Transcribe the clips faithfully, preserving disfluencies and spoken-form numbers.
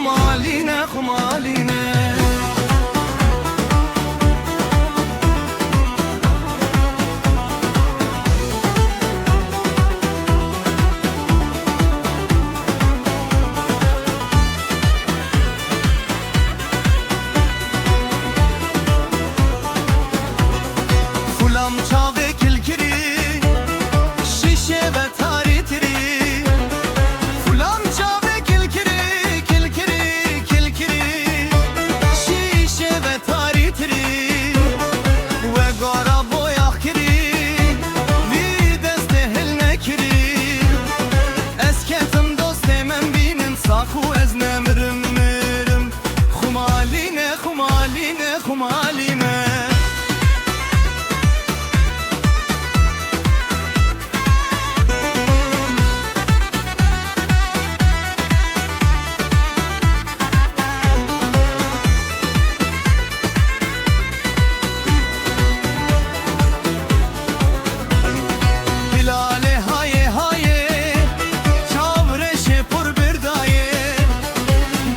Xumalîne, xumalîne. Xulam çavê kilkirî, şîşe ve tarîtirî. Xulam çavê kilkirî, kilkirî, kilkirî. Şîşe ve tarîtirî. We gara boyax kirî, vî destê hil nekirî. Ez ketim dostê min bînin sax û ez nemirim, mirim. Xumalîne, xumalîne, xumalîne. Bilalê hayê hayê, çav reşê pur birdaye.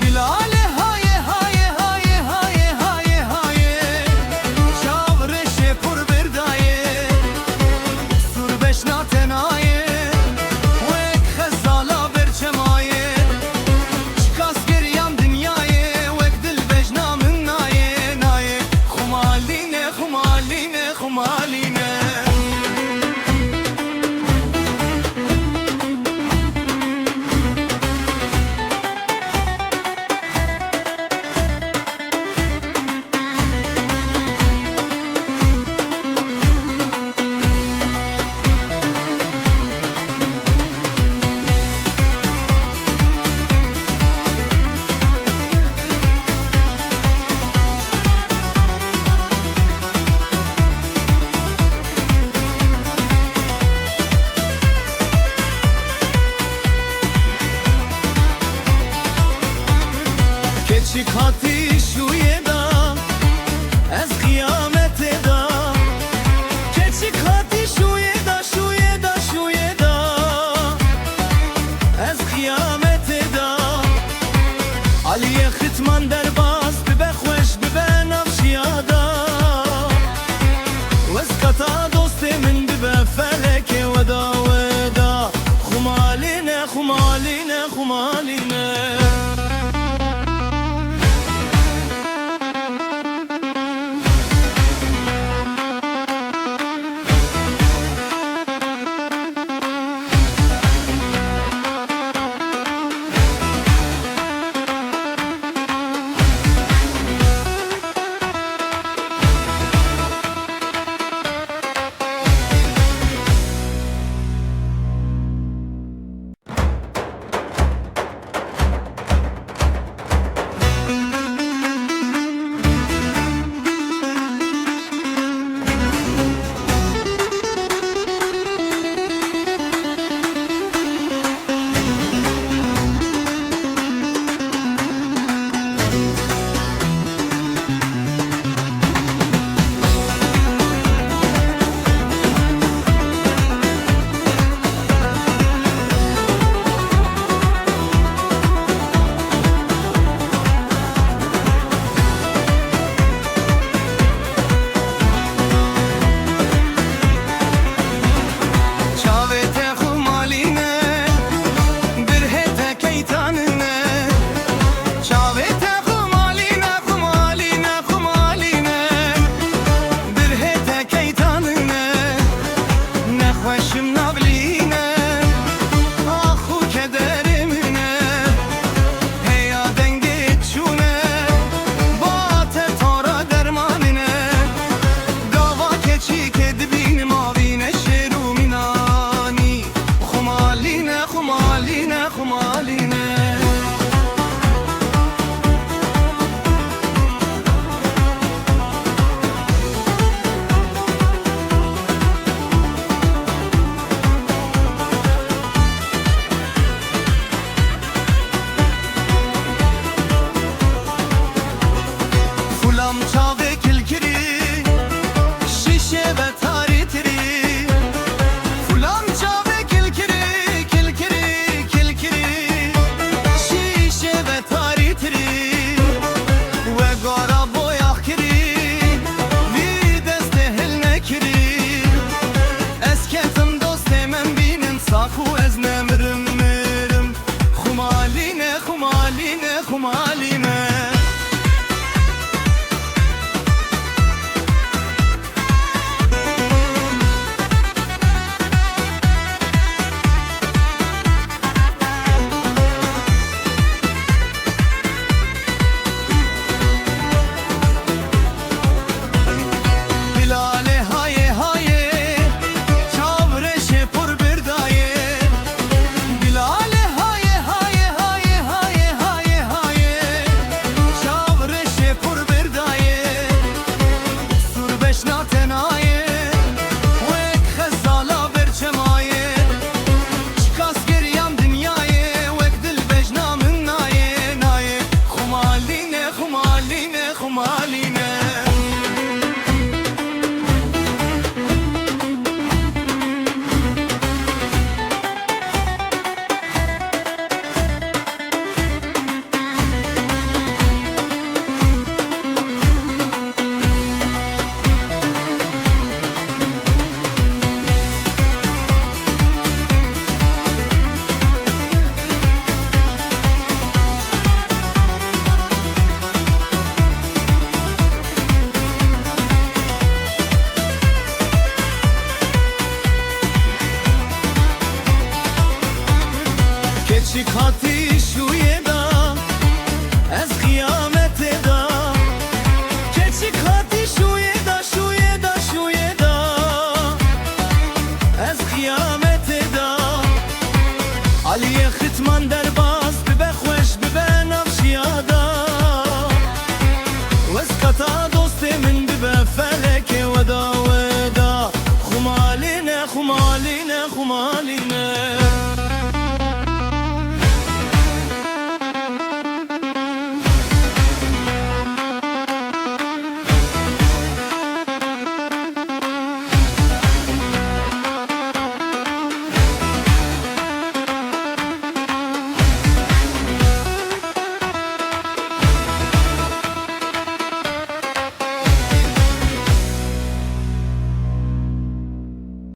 Bilalê hayê hayê hayê hayê hayê hayê, çav reşê pur birdaye. Sur beşna tenayê, wek xezala berçemayê. Çikas geriyam dinyayê, wek dil bejna min nayê, nayê. Xumalîne, xumalîne, xumalîne. Keçik hatî şûyê da, ez xiyametê da. Keçik hatî şûyê da, şûyê da, şûyê da, ez xiyametê da. Aliyê xitman derbas bibe, xweş bibe nav şiya da. Wezkata dostê min bibe felekê weda, weda. Xumalîne, xumalîne, xumalîne. Xumalî me